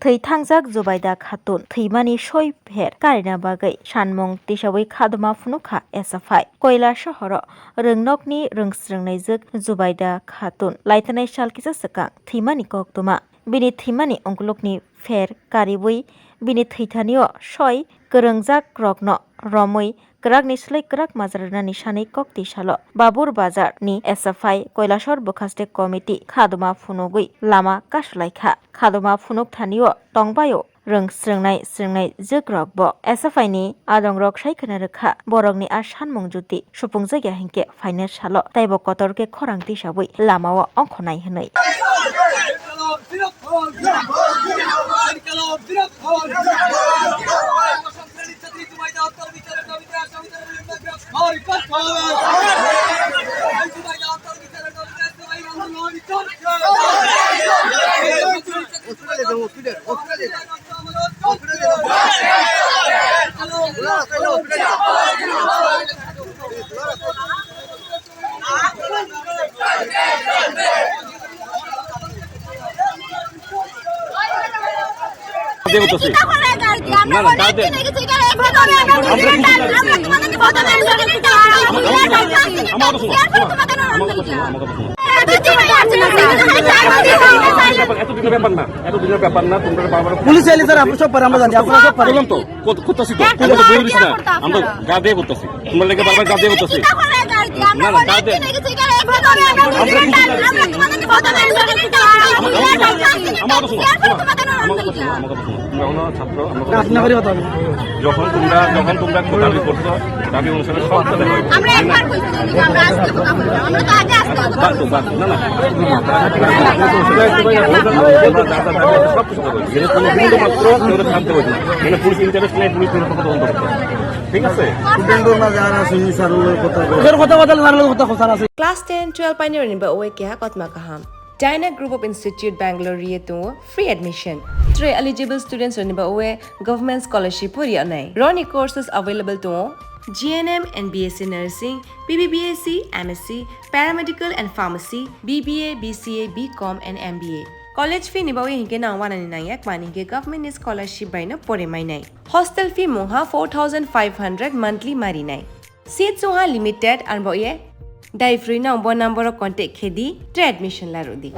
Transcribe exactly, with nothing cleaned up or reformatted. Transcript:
Thwi thangjak Zubaida Khatun thwimani soi pher karina bagwi sanmung tisawi khaduma phunukha S F I. Koilasohoro rwngnokni rwngsrwngnaijwk Zubaida Khatun laitanai sal kisa swkang thwimani koktwma. Bini thwimani ungkulukni pher kariwi bini thwithanio soi kwrwngjak rokno romwi kwrakni slai kwrak majra rwnani sanwi kok twi salo Babur Bazar ni S F I Koilasor Bwkhaste Committee khaduma phunugwi lama kasulaikha. Khaduma phunuk thanio tongbaio rwng srwngnai srwngnai jwk rok bo S F I ni adong rok sai khna rwkha. Borokni a sanmung juti supungjak ya hinkhe phainai salo teibo kotor khe khorang tisawi lamao ongkhornai hwnwi. দে করতেছি। না, না, দা দে। আমার কথা শুনো, আমার কথা শুনো, আমার কথা শুনো। এত দিনের ব্যাপার না, এত দিনের ব্যাপার না, তোমরা বারবার পুলিশ এলে স্যার, আপনি সব পারেন, আমরা জানি, আপনারা সব পারেন। বললাম তো, কত-, করতেছি তো, আমরা তো বই দিছি না, আমরা গাদে করতেছি। তোমরা লেগে বারবার গাদে করতেছি। না, না, গাদে। আমার কথা শুনো, আমার কথা শুনো, আমার কথা শুনো। তোমরা হলো ছাত্র, আমরা না, আপনি করে কথা হবে। যখন তোমরা, যখন তোমরা দাবি করছো, দাবি অনুসারে সব কথা হয়। আমরা একবার বলছি, আমরা আজকে কথা বলবো। আমরা তো আগে আসতে হবে। বাদ দাও, বাদ দাও। না, না। তোমরা যা যা দাবি আছে, সব কিছু করো। যেন কোনো বিন্দু মাত্র কেউ থামতে পারবে না। মানে পুলিশ ইন্টারেস্ট নেই, পুলিশ নিরাপত্তা বন্ধ করতে হবে। ঠিক আছে? স্টুডেন্টরা যারা আছে, স্যার, ওগুলোর কথা বলো। ওদের কথা বদল না হলে কথা, কথা আছে। Class ten, twelve painirni ba oe keha kotma kaham. Dyna Group of Institute Bangalore ri tongo free admission. Tre eligible students rokni ba oe government scholarship pori anai. Roni courses available tongo G N M and B S C nursing, B B B S C, M S C, paramedical and pharmacy, B B A, B C A, B Com and M B A. College fee ni ba oe hinke nang wanani nangya kmani hinke government ni scholarship bai no pore mainai. Hostel fee mungha four thousand five hundred monthly marinai. Seat sungha limited, arbo ye dai free no bo number o contact khedi, tre admission larudi.